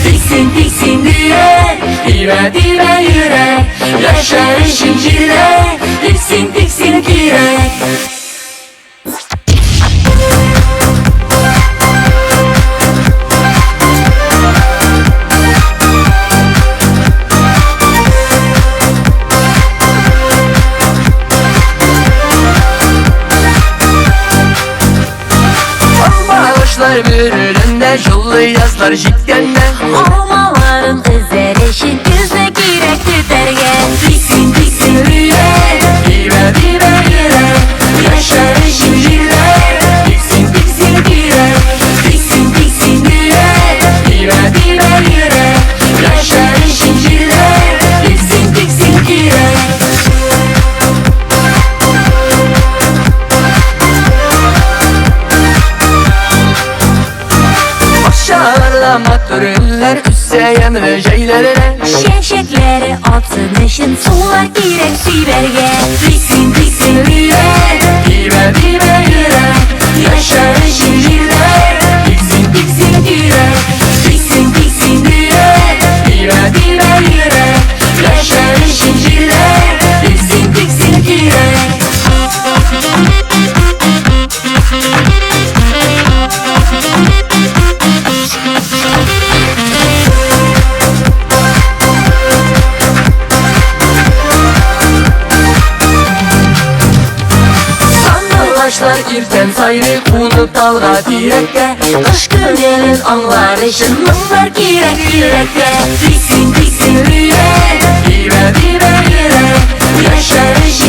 Тиксин, тиксин дия, тибә, тибә йөрәк. Яшәр өчен җирдә, тиксин, тиксин кирәк. Алмагачлар бөреләндә, җылы язлар җиткәндә. Алмаларын өзәр өчен көзне кирәк көтәргә. Тиксин, тиксин йөрәк, тибә, тибә йөрәк. Яшәр өчен җирдә, тиксин, тиксин кирәк. Тиксин, тиксин йөрәк, тибә, тибә йөрәк. Яшәр өчен җирдә, тиксин, тиксин кирәк. Бакчаларда матур гөлләр үсә ямьле җәйләрдә. Чәчәкләре атсын өчен сулар кирәк сибәргә. Тиксин, тиксин йөрәк, тибә, тибә йөрәк. Яшәр өчен җирдә, тиксин, тиксин кирәк. Тиксин, тиксин йөрәк, тибә, тибә йөрәк. Яшәр өчен җирдә, тиксин, тиксин кирәк. Сандугачлар иртән сайрый кунып талга тирәккә. Кыш көннәрен аңлар өчен моңнар кирәк йөрәккә. Тиксин, тиксин йөрәк, тибә, тибә йөрәк. Яшәр өчен